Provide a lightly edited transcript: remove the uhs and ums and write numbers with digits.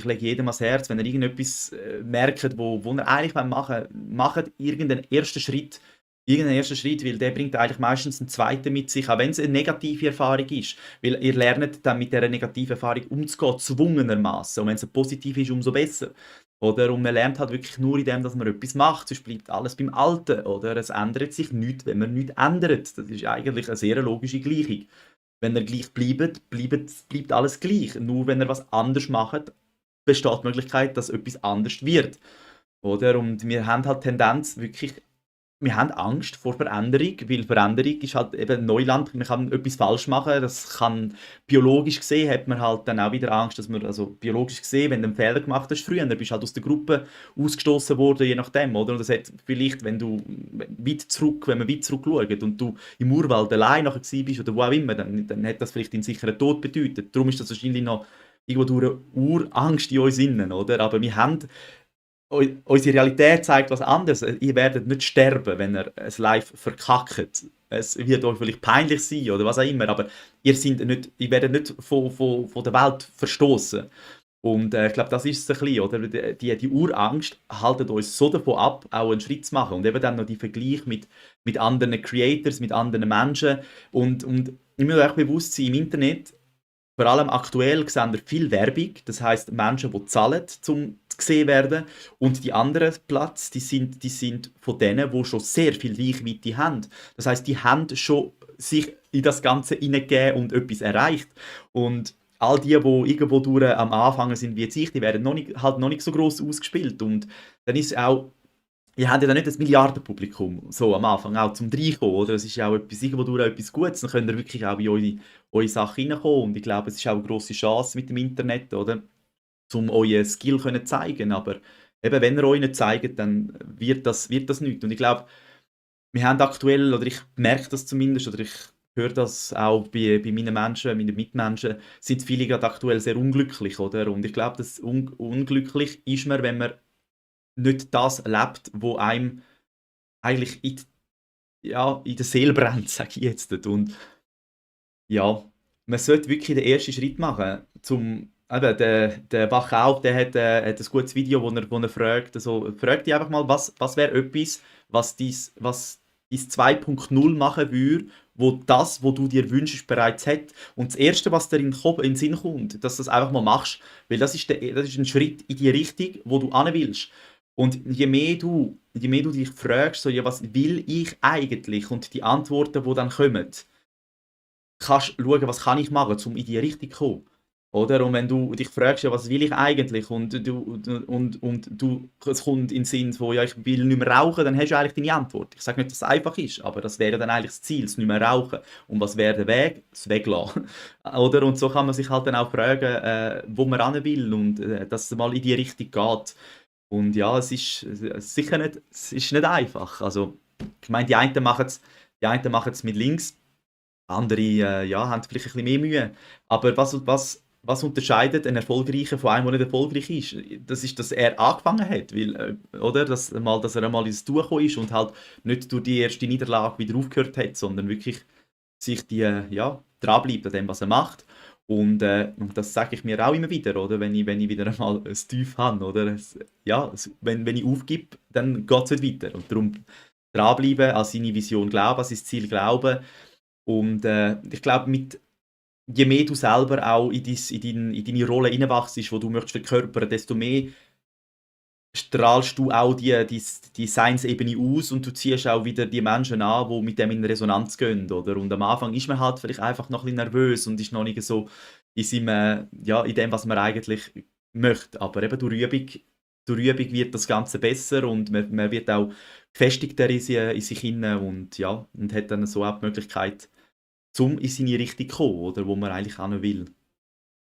ich lege jedem ans Herz, wenn ihr irgendetwas merkt, wo ihr eigentlich machen wollt, macht irgendeinen ersten Schritt, weil der bringt eigentlich meistens einen zweiten mit sich, auch wenn es eine negative Erfahrung ist. Weil ihr lernt dann mit dieser negativen Erfahrung umzugehen, zwungenermaßen. Und wenn es eine positive ist, umso besser. Oder? Und man lernt halt wirklich nur in dem, dass man etwas macht, sonst bleibt alles beim Alten. Oder? Es ändert sich nichts, wenn man nichts ändert. Das ist eigentlich eine sehr logische Gleichung. Wenn ihr gleich bleibt alles gleich. Nur wenn ihr was anders macht, besteht die Möglichkeit, dass etwas anders wird. Oder? Und wir haben halt Tendenz, wirklich, wir haben Angst vor Veränderung, weil Veränderung ist halt eben Neuland. Man kann etwas falsch machen. Das kann biologisch gesehen, hat man halt dann auch wieder Angst, dass man, also biologisch gesehen, wenn du einen Fehler gemacht hast früher, dann bist du halt aus der Gruppe ausgestoßen worden, je nachdem, oder? Und das hat vielleicht, wenn man weit zurück schaut und du im Urwald allein nachher gewesen bist oder wo auch immer, dann hat das vielleicht den sicheren Tod bedeutet. Darum ist das wahrscheinlich noch irgendwo durch eine Urangst in uns innen, oder? Aber wir haben unsere Realität zeigt was anderes. Ihr werdet nicht sterben, wenn ihr es live verkackt. Es wird euch vielleicht peinlich sein oder was auch immer, aber ihr werdet nicht von der Welt verstoßen. Und ich glaube, das ist es ein bisschen, oder? Die Urangst haltet uns so davon ab, auch einen Schritt zu machen. Und eben dann noch die Vergleich mit anderen Creators, mit anderen Menschen. Und ich muss euch bewusst sein, im Internet, vor allem aktuell, sehen wir viel Werbung. Das heisst, Menschen, die zahlen, um gesehen werden. Und die anderen Platz, die sind von denen, die schon sehr viel Reichweite haben. Das heisst, die haben schon sich in das Ganze hineingegeben und etwas erreicht. Und all die irgendwo durch am Anfang sind wie jetzt ich, die werden halt noch nicht so gross ausgespielt. Und dann ist auch, ihr habt ja dann nicht das Milliardenpublikum, so am Anfang auch zum Reinkommen, oder? Es ist ja auch irgendwo durch etwas Gutes, dann könnt ihr wirklich auch in eure Sache reinkommen. Und ich glaube, es ist auch eine grosse Chance mit dem Internet, oder? Um euren Skill können zeigen. Aber eben, wenn ihr euch nicht zeigt, dann wird das nichts. Und ich glaube, wir haben aktuell, oder ich merke das zumindest, oder ich höre das auch bei meinen Mitmenschen, sind viele gerade aktuell sehr unglücklich, oder? Und ich glaube, dass unglücklich ist man, wenn man nicht das lebt, wo einem eigentlich in der Seele brennt, sage ich jetzt. Und ja, man sollte wirklich den ersten Schritt machen, eben, der Wachau, der hat ein gutes Video, wo er fragt, also, frag dich einfach mal, was wäre etwas, was dein 2.0 machen würde, wo du dir wünschst, bereits hat. Und das Erste, was dir in den Sinn kommt, dass du das einfach mal machst, weil das ist ein Schritt in die Richtung, wo du hin willst. Und je mehr du dich fragst, so, ja, was will ich eigentlich? Und die Antworten, die dann kommen, kannst du schauen, was kann ich machen, um in die Richtung zu kommen. Oder? Und wenn du dich fragst, ja, was will ich eigentlich? Und es kommt in den Sinn von, ja, ich will nicht mehr rauchen, dann hast du eigentlich deine Antwort. Ich sage nicht, dass es einfach ist, aber das wäre dann eigentlich das Ziel, das nicht mehr rauchen. Und was wäre der Weg? Das Weglassen. Oder? Und so kann man sich halt dann auch fragen, wo man hin will und dass es mal in die Richtung geht. Und ja, es ist nicht einfach. Also, ich meine, die einen machen es mit links, andere ja, haben vielleicht ein bisschen mehr Mühe. Aber was unterscheidet einen Erfolgreichen von einem, der nicht erfolgreich ist? Das ist, dass er angefangen hat. Weil, oder? Dass er einmal ins Tun gekommen ist und halt nicht durch die erste Niederlage wieder aufgehört hat, sondern wirklich sich ja, dranbleibt an dem, was er macht. Und das sage ich mir auch immer wieder, oder? Wenn ich wieder einmal ein Tief habe, oder? Wenn ich aufgebe, dann geht es nicht weiter. Und darum dranbleiben, an seine Vision glauben, an sein Ziel glauben. Und ich glaube, je mehr du selber auch in deine Rolle hineinwachst, die du möchtest verkörpern, desto mehr strahlst du auch die Seinsebene aus und du ziehst auch wieder die Menschen an, die mit dem in Resonanz gehen, oder? Und am Anfang ist man halt vielleicht einfach noch ein bisschen nervös und ist noch nicht so in dem, was man eigentlich möchte. Aber eben durch Übung wird das Ganze besser und man wird auch gefestigter in sich hinein und ja, und hat dann so auch die Möglichkeit, in seine Richtung zu kommen, oder, wo man eigentlich hin will.